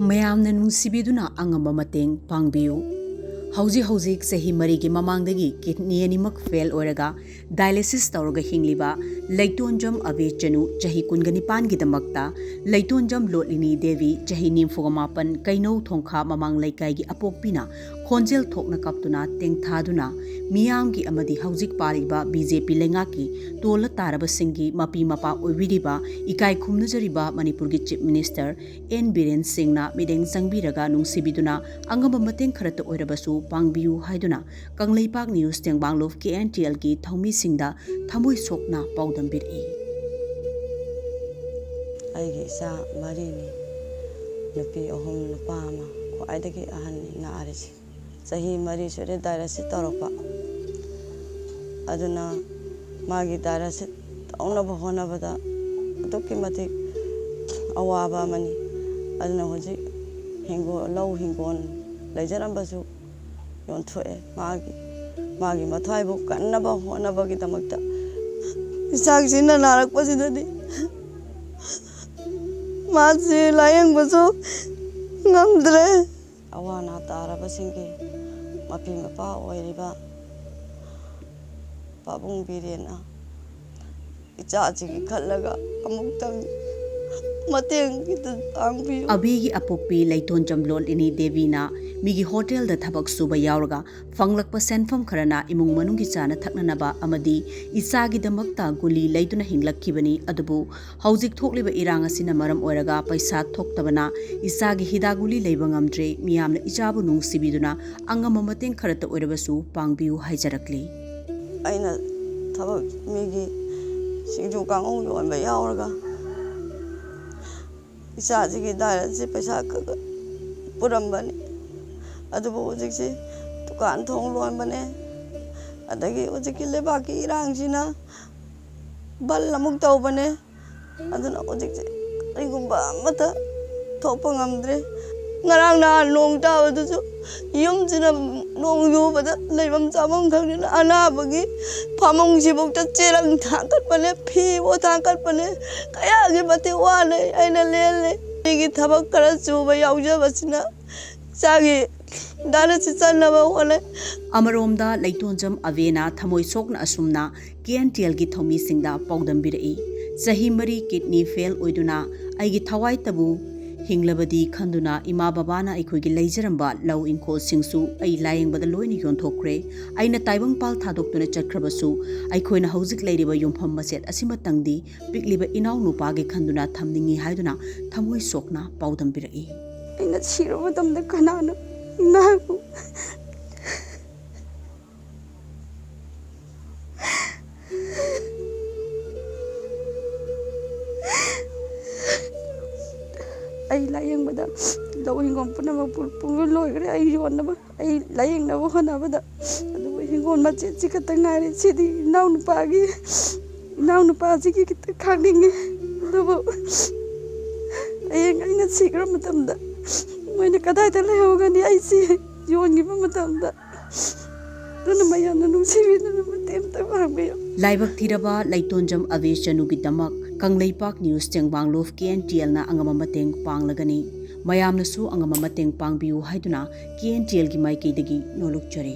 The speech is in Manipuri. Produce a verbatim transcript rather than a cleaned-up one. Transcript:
ꯃꯌꯥꯝꯅ ꯅꯨꯡꯁꯤꯕꯤꯗꯨꯅ ꯑꯉꯝꯕ ꯃꯇꯦꯡ ꯄꯥꯡꯕꯤꯌꯨ꯫ ꯍꯧꯖꯤꯛ ꯍꯧꯖꯤꯛ ꯆꯍꯤ ꯃꯔꯤꯒꯤ ꯃꯃꯥꯡꯗꯒꯤ ꯀꯤꯗꯅꯤ ꯑꯅꯤꯃꯛ ꯐꯦꯜ ꯑꯣꯏꯔꯒ ꯗꯥꯏꯂꯥꯏꯁꯤꯁ ꯇꯧꯔꯒ ꯍꯤꯡꯂꯤꯕ ꯂꯩꯇꯣꯟꯖꯝ ꯑꯕꯦ ꯆꯅꯨ, ꯆꯍꯤ ꯀꯨꯟꯒ ꯅꯤꯄꯥꯟꯒꯤꯗꯃꯛꯇ ꯂꯩꯇꯣꯟꯖꯝ ꯂꯣꯠꯂꯤꯅꯤ ꯗꯦꯕꯤ, ꯆꯍꯤ ꯅꯤꯐꯨꯒ ꯃꯥꯄꯟ, ꯀꯩꯅꯧ ꯊꯣꯡꯈꯥ ꯃꯃꯥꯡ ꯂꯩꯀꯥꯏꯒꯤ ꯑꯄꯣꯛꯄꯤꯅ ꯈꯣꯟꯖꯦꯜ ꯊꯣꯛꯅ ꯀꯞꯇꯨꯅ ꯇꯦꯡꯊꯥꯗꯨꯅ ꯃꯤꯌꯥꯝꯒꯤ ꯑꯃꯗꯤ ꯍꯧꯖꯤꯛ ꯄꯥꯜꯂꯤꯕ ꯕꯤ ꯖꯦ ꯄꯤ ꯂꯩꯉꯥꯛꯀꯤ ꯇꯣꯜꯂ ꯇꯥꯔꯕꯁꯤꯡꯒꯤ ꯃꯄꯤ ꯃꯄꯥ ꯑꯣꯏꯕꯤꯔꯤꯕ ꯏꯀꯥꯏ ꯈꯨꯝꯅꯖꯔꯤꯕ ꯃꯅꯤꯄꯨꯔꯒꯤ ꯆꯤꯐ ꯃꯤꯅꯤꯁꯇꯔ ꯑꯦꯟ ꯕꯤꯔꯦꯟ ꯁꯤꯡꯅ ꯃꯤꯠꯌꯦꯡ ꯆꯪꯕꯤꯔꯒ ꯅꯨꯡꯁꯤꯕꯤꯗꯨꯅ ꯑꯉꯝꯕ ꯃꯇꯦꯡ ꯈꯔꯇ ꯑꯣꯏꯔꯕꯁꯨ ꯄꯥꯡꯕꯤꯌꯨ ꯍꯥꯏꯗꯨꯅ ꯀꯪꯂꯩꯄꯥꯛ ꯅ꯭ꯌꯨꯁ ꯇꯦꯡꯕꯥꯡꯂꯨꯞ ꯀꯦ ꯑꯦꯟ ꯇꯤ ꯑꯦꯜꯒꯤ ꯊꯧꯃꯤꯁꯤꯡꯗ ꯊꯃꯣꯏ ꯁꯣꯛꯅ ꯄꯥꯎꯗꯝꯕꯤꯔꯛꯏ꯫ ꯑꯩꯒꯤ ꯏꯆꯥ ꯃꯔꯤꯅꯤ, ꯅꯨꯄꯤ ꯑꯍꯨꯝ, ꯅꯨꯄꯥ ꯑꯃ, ꯈ꯭ꯋꯥꯏꯗꯒꯤ ꯑꯍꯟꯅꯤ ꯅꯥꯔꯤꯁꯦ꯫ ꯆꯍꯤ ꯃꯔꯤ ꯁꯨꯔꯦ ꯗꯥꯏꯂꯥꯏꯁꯤꯁ ꯇꯧꯔꯛꯄ꯫ ꯑꯗꯨꯅ ꯃꯥꯒꯤ ꯗꯥꯏꯂꯥꯏꯁꯤꯁ ꯇꯧꯅꯕ ꯍꯣꯠꯅꯕꯗ ꯑꯗꯨꯛꯀꯤ ꯃꯇꯤꯛ ꯑꯋꯥꯕ ꯑꯃꯅꯤ꯫ ꯑꯗꯨꯅ ꯍꯧꯖꯤꯛ ꯍꯤꯡꯒꯣꯜ, ꯂꯧ ꯍꯤꯡꯒꯣꯜ ꯂꯩꯖꯔꯝꯕꯁꯨ ꯌꯣꯟꯊꯣꯛꯑꯦ꯫ ꯃꯥꯒꯤ, ꯃꯥꯒꯤ ꯃꯊ꯭ꯋꯥꯏꯕꯨ ꯀꯟꯅꯕ ꯍꯣꯠꯅꯕꯒꯤꯗꯃꯛꯇ ꯏꯆꯥꯁꯤꯅ ꯅꯥꯔꯛꯄꯁꯤꯗꯗꯤ ꯃꯥꯁꯤ ꯂꯥꯌꯦꯡꯕꯁꯨ ꯉꯝꯗ꯭ꯔꯦ꯫ ꯑꯋꯥ ꯑꯅꯥ ꯇꯥꯔꯕꯁꯤꯡꯒꯤ ꯃꯄꯤ ꯃꯄꯥ ꯑꯣꯏꯔꯤꯕ ꯄꯥꯕꯨꯡ ꯕꯤꯔꯦꯟꯅ ꯏꯆꯥꯁꯤꯒꯤ ꯈꯜꯂꯒ ꯑꯃꯨꯛꯇꯪ ꯃꯇꯦꯡ ꯈꯤꯇ ꯄꯥꯡꯕꯤꯌꯨ꯫ ꯑꯕꯦꯒꯤ ꯑꯄꯣꯛꯄꯤ ꯂꯩꯇꯣꯟꯖꯝ ꯂꯣꯠꯂꯤꯅꯤ ꯗꯦꯕꯤꯅ ꯃꯤꯒꯤ ꯍꯣꯇꯦꯜꯗ ꯊꯕꯛ ꯁꯨꯕ ꯌꯥꯎꯔꯒ ꯐꯪꯂꯛꯄ ꯁꯦꯟꯐꯝ ꯈꯔꯅ ꯏꯃꯨꯡ ꯃꯅꯨꯡꯒꯤ ꯆꯥꯅ ꯊꯛꯅꯅꯕ ꯑꯃꯗꯤ ꯏꯆꯥꯒꯤꯗꯃꯛꯇ ꯒꯨꯂꯤ ꯂꯩꯗꯨꯅ ꯍꯤꯡꯂꯛꯈꯤꯕꯅꯤ꯫ ꯑꯗꯨꯕꯨ ꯍꯧꯖꯤꯛ ꯊꯣꯛꯂꯤꯕ ꯏꯔꯥꯡ ꯑꯁꯤꯅ ꯃꯔꯝ ꯑꯣꯏꯔꯒ ꯄꯩꯁꯥ ꯊꯣꯛꯇꯕꯅ ꯏꯆꯥꯒꯤ ꯍꯤꯗꯥꯛ ꯒꯨꯂꯤ ꯂꯩꯕ ꯉꯝꯗ꯭ꯔꯦ꯫ ꯃꯤꯌꯥꯝꯅ ꯏꯆꯥꯕꯨ ꯅꯨꯡꯁꯤꯕꯤꯗꯨꯅ ꯑꯉꯝꯕ ꯃꯇꯦꯡ ꯈꯔꯇ ꯑꯣꯏꯔꯕꯁꯨ ꯄꯥꯡꯕꯤꯌꯨ ꯍꯥꯏꯖꯔꯛꯂꯤ꯫ ꯑꯩꯅ ꯊꯕꯛ ꯃꯤꯒꯤ ꯁꯤꯡꯖꯨ ꯀꯥꯡꯉꯧ ꯌꯣꯟꯕ ꯌꯥꯎꯔꯒ ꯏꯆꯥꯁꯤꯒꯤ ꯗꯥꯏꯂꯥꯏꯁꯤꯁ ꯄꯩꯁꯥ ꯈꯔ ꯈꯔ ꯄꯨꯔꯝꯕꯅꯤ꯫ ꯑꯗꯨꯕꯨ ꯍꯧꯖꯤꯛꯁꯤ ꯗꯨꯀꯥꯟ ꯊꯣꯡ ꯂꯣꯟꯕꯅꯦ, ꯑꯗꯒꯤ ꯍꯧꯖꯤꯛꯀꯤ ꯂꯩꯕꯥꯛꯀꯤ ꯏꯔꯥꯡꯁꯤꯅ ꯕꯟ ꯑꯃꯨꯛ ꯇꯧꯕꯅꯦ꯫ ꯑꯗꯨꯅ ꯍꯧꯖꯤꯛꯁꯦ ꯀꯔꯤꯒꯨꯝꯕ ꯑꯃꯠꯇ ꯊꯣꯛꯄ ꯉꯝꯗ꯭ꯔꯦ꯫ ꯉꯔꯥꯡ ꯅꯍꯥꯟ ꯅꯣꯡ ꯇꯥꯕꯗꯨꯁꯨ ꯌꯨꯝꯁꯤꯅ ꯅꯣꯡ ꯌꯨꯕꯗ ꯂꯩꯐꯝ ꯆꯥꯐꯝ ꯈꯪꯗꯅ ꯑꯅꯥꯕꯒꯤ ꯐꯃꯨꯡꯁꯤꯐꯥꯎꯗ ꯆꯦꯔꯪ ꯊꯥꯡꯀꯠꯄꯅꯦ, ꯐꯤꯕꯨ ꯊꯥꯡꯀꯠꯄꯅꯦ꯫ ꯀꯌꯥꯒꯤ ꯃꯇꯤꯛ ꯋꯥꯅ ꯑꯩꯅ ꯂꯦꯜꯂꯦ꯫ ꯑꯩꯒꯤ ꯊꯕꯛ ꯈꯔ ꯆꯨꯕ ꯌꯥꯎꯖꯕꯁꯤꯅ ꯏꯆꯥꯒꯤ ꯗꯥꯅ ꯆꯤꯆꯟꯅꯕ ꯍꯣꯠꯅꯩ꯫ ꯑꯃꯔꯣꯝꯗ ꯂꯩꯇꯣꯟꯖꯝ ꯑꯕꯦꯅ ꯊꯃꯣꯏ ꯁꯣꯛꯅ ꯑꯁꯨꯝꯅ ꯀꯦ ꯑꯦꯟ ꯇꯤ ꯑꯦꯜꯒꯤ ꯊꯧꯃꯤꯁꯤꯡꯗ ꯄꯥꯎꯗꯝꯕꯤꯔꯛꯏ꯫ ꯆꯍꯤ ꯃꯔꯤ ꯀꯤꯗꯅꯤ ꯐꯦꯜ ꯑꯣꯏꯗꯨꯅ ꯑꯩꯒꯤ ꯊꯋꯥꯏꯇꯕꯨ ꯍꯤꯡꯂꯕꯗꯤ ꯈꯟꯗꯨꯅ ꯏꯃꯥ ꯕꯕꯥꯅ ꯑꯩꯈꯣꯏꯒꯤ ꯂꯩꯖꯔꯝꯕ ꯂꯧ ꯏꯪꯈꯣꯜꯁꯤꯡꯁꯨ ꯑꯩ ꯂꯥꯌꯦꯡꯕꯗ ꯂꯣꯏꯅ ꯌꯣꯟꯊꯣꯛꯈ꯭ꯔꯦ꯫ ꯑꯩꯅ ꯇꯥꯏꯕꯪꯄꯥꯜ ꯊꯥꯗꯣꯛꯇꯨꯅ ꯆꯠꯈ꯭ꯔꯕꯁꯨ ꯑꯩꯈꯣꯏꯅ ꯍꯧꯖꯤꯛ ꯂꯩꯔꯤꯕ ꯌꯨꯝꯐꯝ ꯃꯆꯦꯠ ꯑꯁꯤꯃꯇꯪꯗꯤ ꯄꯤꯛꯂꯤꯕ ꯏꯅꯥꯎꯅꯨꯄꯥꯒꯤ ꯈꯟꯗꯨꯅ ꯊꯝꯅꯤꯡꯏ ꯍꯥꯏꯗꯨꯅ ꯊꯃꯣꯏ ꯁꯣꯛꯅ ꯄꯥꯎꯗꯝꯕꯤꯔꯛꯏ꯫ ꯑꯩꯅ ꯁꯤꯔꯕ ꯃꯇꯝꯗ ꯀꯅꯥꯅ ꯅꯍꯥꯛꯄꯨ ꯑꯩ ꯂꯥꯌꯦꯡꯕꯗ ꯂꯧ ꯍꯤꯡꯒꯣꯜ ꯄꯨꯝꯅꯃꯛ ꯄꯨ- ꯄꯨꯡꯂꯣꯏ ꯂꯣꯏꯈ꯭ꯔꯦ꯫ ꯑꯩ ꯌꯣꯟꯅꯕ, ꯑꯩ ꯂꯥꯌꯦꯡꯅꯕ ꯍꯣꯠꯅꯕꯗ, ꯑꯗꯨꯕꯨ ꯍꯤꯡꯒꯣꯜ ꯃꯆꯦꯠꯁꯤ ꯈꯛꯇ ꯉꯥꯏꯔꯦ꯫ ꯁꯤꯗꯤ ꯏꯅꯥꯎꯅꯨꯄꯥꯒꯤ, ꯏꯅꯥꯎꯅꯨꯄꯥꯁꯤꯒꯤ ꯈꯤꯇ ꯈꯥꯛꯅꯤꯡꯉꯤ꯫ ꯑꯗꯨꯕꯨ ꯍꯌꯦꯡ ꯑꯩꯅ ꯁꯤꯈ꯭ꯔ ꯃꯇꯝꯗ ꯃꯣꯏꯅ ꯀꯗꯥꯏꯗ ꯂꯩꯍꯧꯒꯅꯤ? ꯑꯩꯁꯤ ꯌꯣꯟꯈꯤꯕ ꯃꯇꯝꯗ꯫ ꯑꯗꯨꯅ ꯃꯌꯥꯝꯅ ꯅꯨꯡꯁꯤꯕꯤꯗꯨꯅ ꯃꯇꯦꯡ ꯑꯝꯇ ꯄꯥꯡꯕꯤꯌꯨ꯫ ꯂꯥꯏꯕꯛ ꯊꯤꯔꯕ ꯂꯩꯇꯣꯟꯖꯝ ꯑꯕꯦ ꯆꯅꯨꯒꯤꯗꯃꯛ ꯀꯪꯂꯩꯄꯥꯛ ꯅ꯭ꯌꯨꯁ ꯇꯦꯡꯕꯥꯡꯂꯣꯐ ꯀꯦ ꯑꯦꯟ ꯇꯤ ꯑꯦꯜꯅ ꯑꯉꯝꯕ ꯃꯇꯦꯡ ꯄꯥꯡꯂꯒꯅꯤ꯫ ꯃꯌꯥꯝꯅꯁꯨ ꯑꯉꯝꯕ ꯃꯇꯦꯡ ꯄꯥꯡꯕꯤꯌꯨ ꯍꯥꯏꯗꯨꯅ ꯀꯦ ꯑꯦꯟ ꯇꯤ ꯑꯦꯜꯒꯤ ꯃꯥꯏꯀꯩꯗꯒꯤ ꯅꯣꯂꯨꯛꯆꯔꯤ꯫